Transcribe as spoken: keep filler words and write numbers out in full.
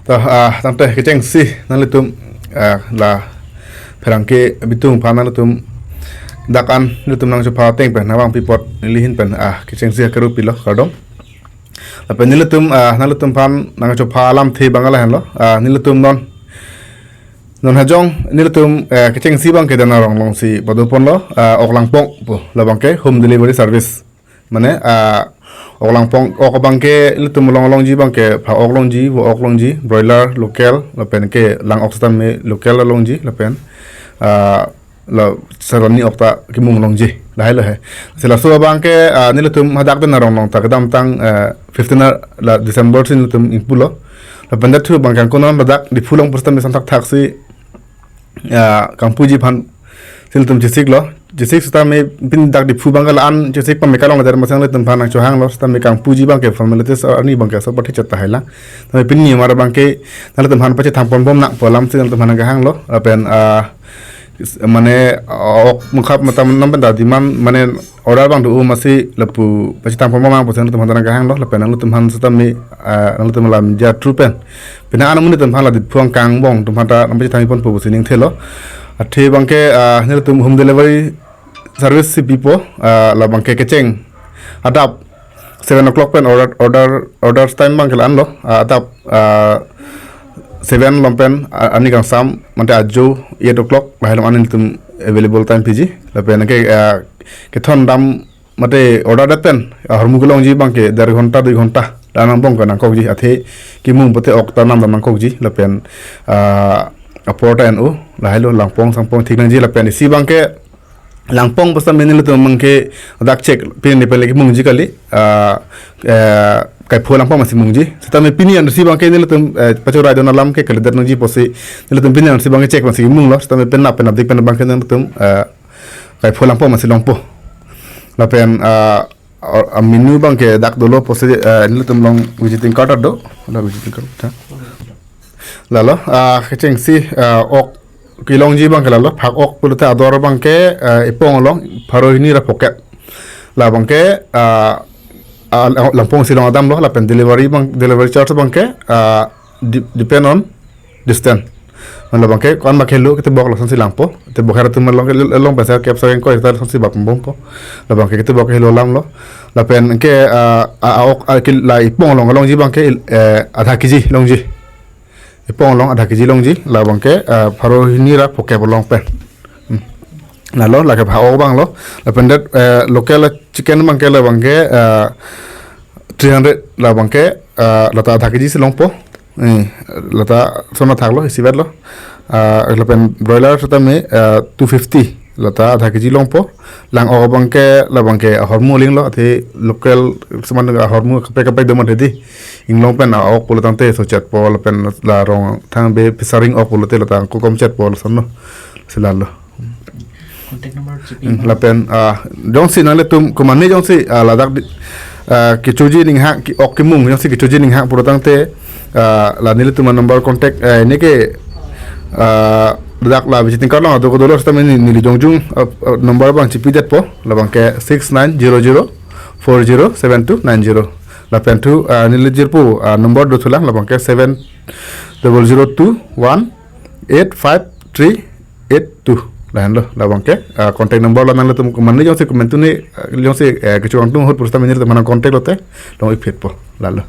To, ah, tangte kechengsi nanglitum, ah, la pherangke abitung aphan nanglitum dak an nelitum nangchopha ateng pen nangvangpi apot neli ahin pen, ah, kechengsi akuru pilo, kardom. Lapen nelitum, ah, nanglitum aphan nangchopha alamthe abang lahenlo, ah, nelitum non, non hajong nelitum, eh, kechengsi abangke Danarong alongsi padoponlo, ah, ok langpong pu, labangke home delivery service. Mane, ah, ok langpong, ok abangke nelitum along longji abangke, pha-ok longji, vo-ok longji, broiler, local, lapen ke lang-ok sitame local longji, lapen, ah, la sarani ok ta kemung longji, lahai lo he. Si laso abangke, ah, nelitum hadak Danarong along ta kedamtang, eh, fifteen la December si nelitum ingpulo. Lapen dak thu abangke angkunon ladak Diphu along pusitame samthakthak si, ah, kangpuji aphan si nelitum chesiklo. Chesik sitame pini dak Diphu abangke la-an chesik pame kalong ajar masang nelitum aphan nangchohanglo. Sitame kangpuji abangke formalities arni abangke so pathi chat tahai lang. Tame pini mar abangke nanglitum aphan pachethang ponbom nangpo alam si nelitum aphan nangkehanglo. Lapen, ah, mane, ah, ok mungkhap matam nam pen ta demand mane order abang do masi lapu pachethang ponbom nangpo si nelitum aphan nangkehanglo. Lapen nanglitum aphan sitame, ah, nanglitum alam ja true pen pini an amonit atum aphan la Diphu angkang angbong atum aphan ta nangpachethang ponpo pusi ningthelo. Athe abangke, ah, nelitum home delivery service si pipo, ah, labangke kecheng adap seven o'clock pen order, order, order time abangke la-anlo, ah, adap, ah, seven along pen, ah, arni kangsam mate ajo eight o'clock lahai along an nelitum available time piji. Lapen ke, ah, kethondam mate order det pen, ah, ahormu kelongji abangke der ghonta dui ghonta la-an angbong ke nangkokji, athe kemung pote ok ta namdam nangkokji. Lapen, ah, apor ta en-o, lahai lo, langpong sangpong thik nangji. Lapen isi abangke langpong pusitame nelitum abangke dak check pini pen le kemungji kali, ah, eh, kaipho langpong masi mungji. Sitame pini an isi abangke nelitum, eh, pachorai don alam ke kalidet nangji pusi nelitum pini an isi abangke check masi munglo. Sitame penap penapdik pen abangke nelitum, eh, kaipho langpong masi longpo. Lapen, ah, ah, menu abangke dak dolo pusi, eh, nelitum along visiting card do. La visiting card ta. Lalo, ah, kechengsi, ah, ok kelongji abangke lalo, phak-ok pulote ador abangke, ah, ipong along pharo hini ra phokep. Labangke, ah, ah, langpong si long adamlo, lapen delivery abang, delivery charge abangke, ah, de-, depend on distance. Labangke ko-an bak helo ketebok lasonsi langpo. Ketebok hera atum along ke, along pensa kep sa kengkoi ta lasonsi bak bompo. Labangke ketebok helo alamlo. Lapen ke, ah, ah, ok, ah, ke la ipong along, alongji abangke, eh, adha K G longji. Ipong along adha K G longji, labangke, ah, pharo hini ra phokep along pen. Hmm. Lalo, lake pha-ok abanglo. Lapen det, eh, local chicken abangke labangke, eh, three hundred labangke, eh, lata adha K G si longpo. Eh, lata sona thaklo, isivet lo. Eh, lapen broiler sitame, eh, two fifty. Lata adha K G longpo. Lang-ok abangke, labangke ahormu alinglo, athe local seman ahormu kaprek kaprek do mati di. Inglong pen a-ok pulo tangte sochetpo, lapen la Rongthang be pisaring ok pulote lata angko komchetpo lason lo. Si lalo. Contact number chepi Hmm, ma. Lapen, ah, jongsi nanglitum komatne jongsi, ah, ladak di, ah, kechoji aning hang, ke-, ok kemung jongsi kechoji aning hang pulo tangte, ah, la nelitum anumber contact, eh, neke, ah, ladak la visiting card along ado ko dolo sitame neli, neli jongjung, ah, ah, number abang chepidetpo, labangke six nine zero zero four zero seven two nine zero. Lapen thu, ah, neli jirpo, ah, number dothulang, labangke seven double zero two one eight five three eight two. Lahenlo, labangke, ah, contact number la nanglitum komatne jongsi komantu ne, ah, jongsi, eh, kecho angtung ahut pusitame nelitum aphan contact lote, long-ik phitpo, lalo.